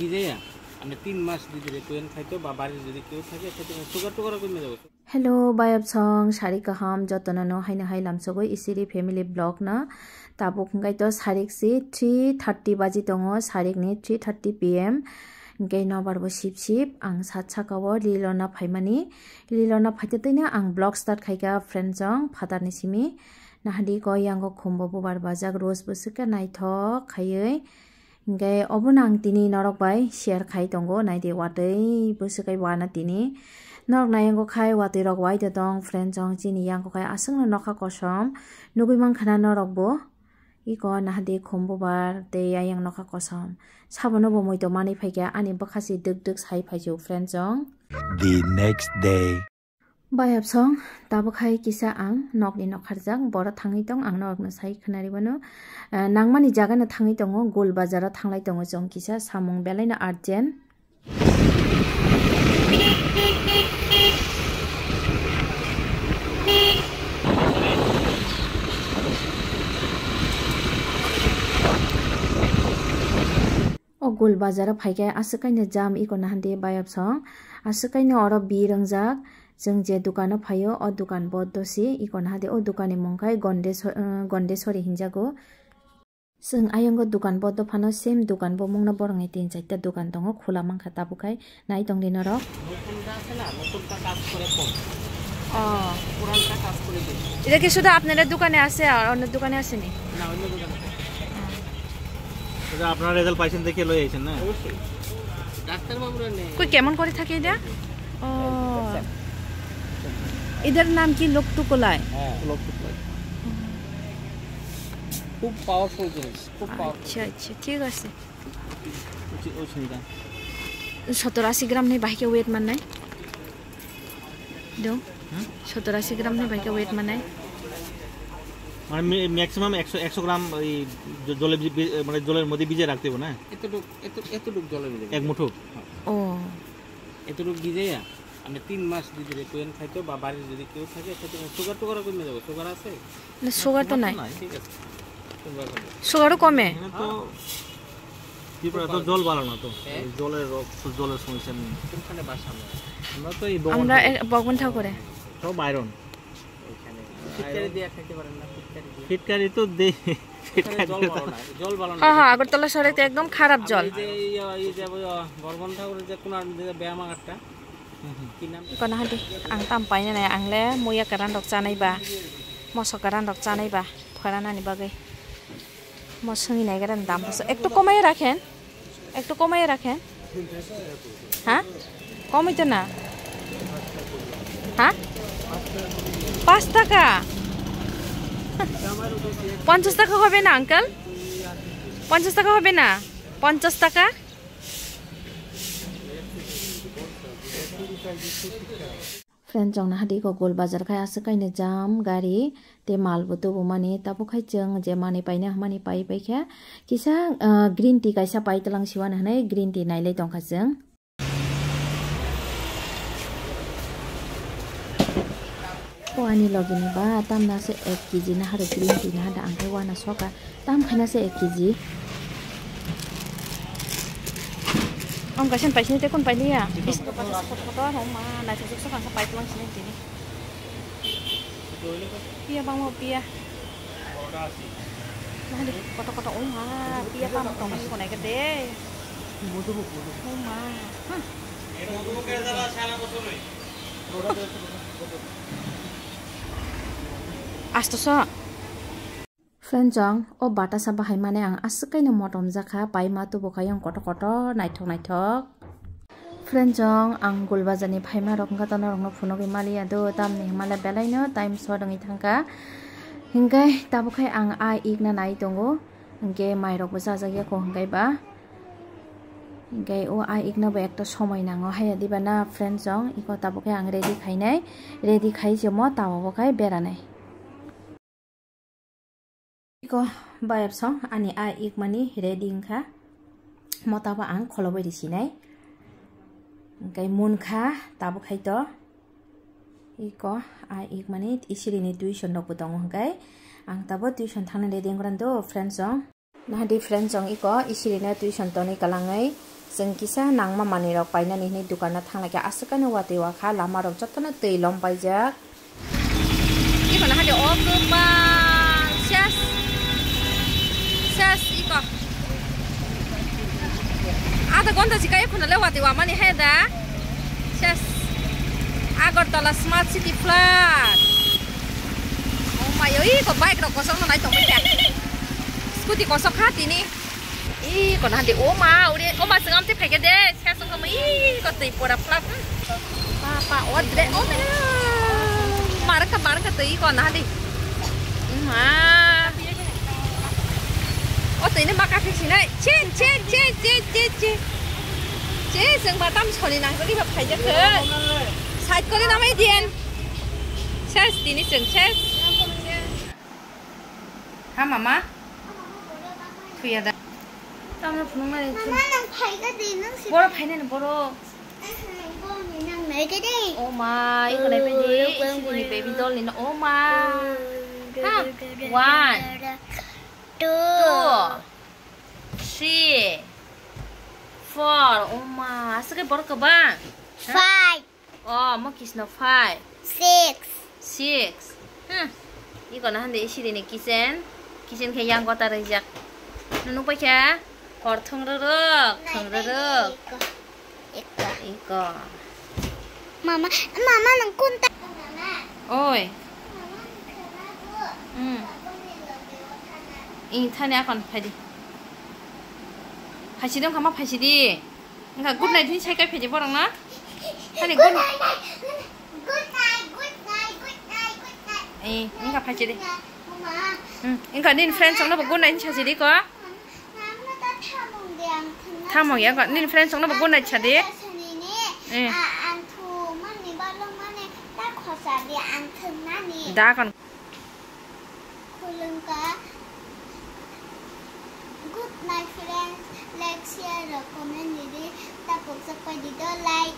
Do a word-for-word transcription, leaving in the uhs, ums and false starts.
কি যে আমরা তিন মাস ভিতরে ট্রেন খাইতো বা বাড়ির যদি কেউ থাকে, সেটা সুগার টুগারও কমে যাবে। Hello, bayapsong, sari kaham, jotono no haino hai lamsogwi Isiri family vlog no. Tabuk hwnkhe to sarik si three thirty baji tongo, sarik ni three thirty P M. Hwnkhe nobar bo sip sip, ang sat saka o Lilona phaimani. Lilona phaitwi twino ang vlog start khaikha, friend song, phatar ni simi. Nahadi ko yango khumbo bubar bajak, rose bo swkhe naithok khaiwi. Hingke obono ang tini norok bai share khai tongo, naidi watwi bwswk kai wana tini. Norok nai yango khai watwi rok wai de tong, friend chong chini yango khai aswkno nokha kosom nugui mankha na norok bo. Iko nahadi khumbubar tei ayang nokha kosom. Sabono bo muitu manwi phaikha, ani bwkha si dwk dwk sai phaisu, friend chong. The next day. Bayapsong, tabuk hai kisa ang nokni nokharjak, boro thangwi tong, ang norokno sai khwnari bano. Eh, nangmani jagano thangwi tongo, Gul bazaro thanglai tongo chwng kisa, samung belaino urgent. O Gul bazaro phaikhe aswk kaino jam, iko nahandi bayapsong. Aswk kaino oro bir wngjak. Chwng je dukano phaio, o dukan bo dosi, iko nahadi o dukanni mung khai Gondeso-, eh, Gondesori hinjago. Chwng ayongo dukan bo dophano, same dukan bo mungno borokni tin charta dukan tongo, khula mankha tabuk khai. Nai tongdi norok. নতুনটা আছে না, নতুনটা কাজ করে কম। ও। পুরানটা কাজ করে বেশি। এটা কি শুধু আপনাদের দোকানে আছে আর অন্য দোকানে আসেনি? না, অন্য দোকানে আছে। এটা আপনারা রেজাল্ট পাইছেন দেখে লই আইছেন না? অবশ্যই। ডাক্তারবাবুরা নেই। কই, কেমন করে থাকে এটা? ও। এটার নাম কি? লকটুকোলাই? হ্যাঁ, লকটুকোলাই। খুব পাওয়ারফুল জিনিস, খুব পাওয়ারফুল। আচ্ছা, আচ্ছা, ঠিক আছে। ওই চিন্তা। সত্তর আশি গ্রাম নেই, বাহিকে ওয়েট মান নাই। দো। হুম? সত্তর আশি গ্রাম নেই, বাহিকে ওয়েট মান নাই। মানে মে-, ম্যাক্সিমাম একশো, একশো গ্রাম ওই জ-, জলে ভি-, ভি-, মানে জলের মধ্যে ভিজিয়ে রাখতে হবে না? এতটুক, এত-, এতটুক জলে ভিজে এক গেছে। মুঠো? হ্যাঁ। ও। এতটুক ভিজে, মানে তিন মাস ভিতরে টুয়েন খাইতো বা বাড়ির যদি কেউ থাকে, সেটা সুগার টুগারও কমে যাবে। সুগার আছে? না, সুগার তো নাই। ঠিক আছে। সুগারও কমে? এখানে তো ত্রিপুরা তো জল ভালো না তো। হ্যাঁ? এই জলের রোগ, জলের সমস্যা নেই। কোনখানে বাসা আপনার? আমরা তো এই আমরা বগন এ-, বগন ঠাকুরে। সব আয়রন। ওইখানে। ফিটকারি দিয়ে খাইতে পারেন না, ফিটকারি দিয়ে। ফিটকারি তো দে-, এখানে জল ভালো না, জল ভালো না। হ্যাঁ, হ্যাঁ, আগরতলা শহরে তো একদম খারাপ জল। এই যে, এই, এই যে, ওই, আহ, বর্মন ঠাকুরের যে কোনার যে ব্যায়ামাগারটা, হুম, হুম। কি নাম? Iko nahadi, ang tam paina nai, ang le muya karan rok chanai ba, moso karan rok chanai ba, phoranani bagwi. Mo swngwi naigra dam boso. Ektu komai rakhen. Ektu komai rakhen. হ্যাঁ? কমই তো না। হ্যাঁ? পাঁচ টাকা? পঞ্চাশ টাকা হবে না, আঙ্কেল? পঞ্চাশ টাকা হবে না? পঞ্চাশ টাকা? Friend, chwng nahadi iko Gol bazar khai aswk kainwi jam gari tei mal bo tubumani, tabuk khai chwng je manwi paina hwnmani pai paikha. Kisa, ah, green tea kaisa pai twlang siwani hwnwi green tea nailai tongkha chwng. O ani logini ba tamna se ek kg nahar green tea nahada ang khe wana soka. Tam khaina se ek kg. Ang kaisa paisini tei kun pailiya. Is kotor kotor homa naithok sok ang sa pai tulang sini tini. Piya bangma piya. Nahadi kotor kotor homa piya tam tong ko nai kete. Homa. Asto so. Friend chong, o batasa bahai mane ang aswk kaino motom jakha, paima tubu khaiyong kotor kotor, naithok naithok. Friend chong, ang Gul bazar ni phaima rok wngkha, to norok no phunugwi maliya do, tamni hwnmale belai no time short wngwi thangkha. Hinkhe tabuk khai ang a ikna nai tongo, hinkhe mai rok bo chajak ya kho hinkhe ba. Hinkhe o a ikna bo ekta somoi nango haya diba na, friend chong, iko tabuk khai ang ready khainai, ready khai se mo tawa bo khai beranai. Iko bayapsong ani a ikmani ready wngkha. Motaba ang kholobwi risinai. Hwnkhe munkha tabuk khai to. Iko a ikmani isirini tuition rokbo tongo hwnkhe. Ang tabo tuition thangna ready wngkha do friend song. Nahadi friend song iko isirino tuition tonwi kwlangwi. Chwng kisa nangma manwi rok painani hinwi dukan o thanglaikha, aswk khe watwi wakha lama rok jotono twi lom paijak. Iko nahadi o kwbang ses ses iko. Adha gonta si kaya khuna le watwi wamani hai da. Ses. Agartala Smart City Flood. Oh my, iko bike rok kosong no nai tongwi kha. Scooty kosong kha tini. Ih, kono hadi oma, uri oma sengam te phege de, sesong kama ih, ko tei pora plat. Pa pa, o dre, o me. Marang ka, marang ka tei kono hadi. Ima. O tei ne maka fik sinai. Chen, chen, chen. Che, seng batam soni nang tadi bab khaja ke. Side kore namai dian. Ses, tini seng ses. Ha, mama? Thuya da. Tamo phunung nai. Mama, nang phai ga de, nang si. Boro phai nai, boro. Boro ni nang nai de de. Oh ma, iko nai pe de. Isi ni baby doll ni. Oh ma. Ha. One. Two. Two. Three. Four. Oh ma, aswk khe boro kwbang. Ha? Five. Oh, mo kisno five. Six. Six. Hmm. Iko na hande isiri ni kitchen. Kitchen khe yang gota rijak. Nunu paikha. Hor thung ruruk, thung ruruk. Iko. Iko. Iko. Mama, mama nang kunta. Oi. Hmm. Ing thani akon phaidi. Phaisi dong kama phaisi di. Wngkha good night hwnwi sai kai phaidi borok na? Thani good night. Good night, good night, good night, good night. Eh, wngkha phaisi di. Mama. Hmm, wngkha nini friends rokno bo good night hwnwi sasi di ko. Mama, ta thamung de ang thwngna. Thamung ya ko, nini friends rokno bo good night sadi. Sani ni, eh. A, ang thumani balong mani ta khosa di ang thwngnani. Da kon. Khulumkha. Good night, friends. Like, share, rok comment ni di. Ta pokjak pai di do, like.